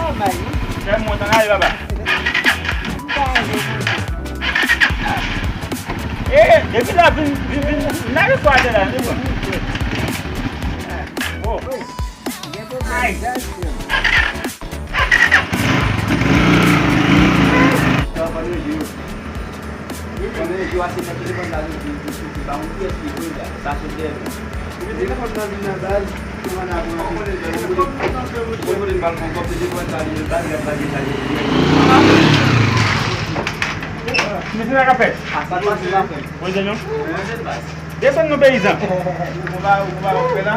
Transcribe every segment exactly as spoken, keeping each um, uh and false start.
pa bay, non. Fè m mont ann ale, papa. M pa ale, non. E, depi la vin, vin, vin, n ale sou atè la, vin pran. Oh. Ay. Mesye, sa k ap fèt? Mwen di nou. Desann nou, peyizan. Ou pa, ou pa wè la?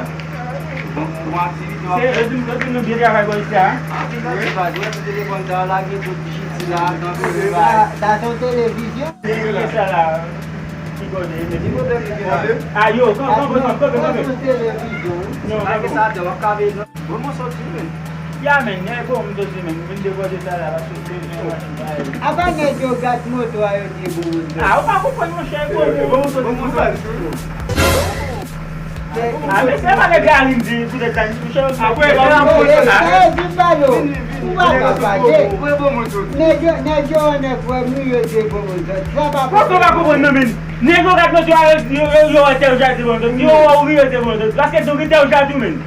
Se, yo di, yo di nou byen travay bò isi a. Sa, sa se yon televizyon. Se sa la. Ki kote? Ki kote ki gen la? A, yo, kanpe, kanpe, kanpe, kanpe. Sa se yon televizyon, wi. Non, kanpe. Bon, mwen soti, men. Ya, men, nèg, bon, m soti, men, m vin depòte sa la, paske se, se yon machin pa yo. Apa nèg yo gad moto a, yo di bon moun soti. A, ou pa konprann, monchè, bon, bon, bon, bon, bon, bon. A, men se pa nèg la vin di, poutèt sa, monchè, apre, e, e, e, di pale, ou pa ka pale. Nèg yo, nèg yo, nèg wè m, yo di bon moun soti. Sa pa posib. Ou pa konprann, non, men. Nèg yo gad moto a, yo, yo, yo wè tè ou ja di bon moun soti. Yo wè ou rive di bon moun soti. Paske tou ki tè ou ja di, men.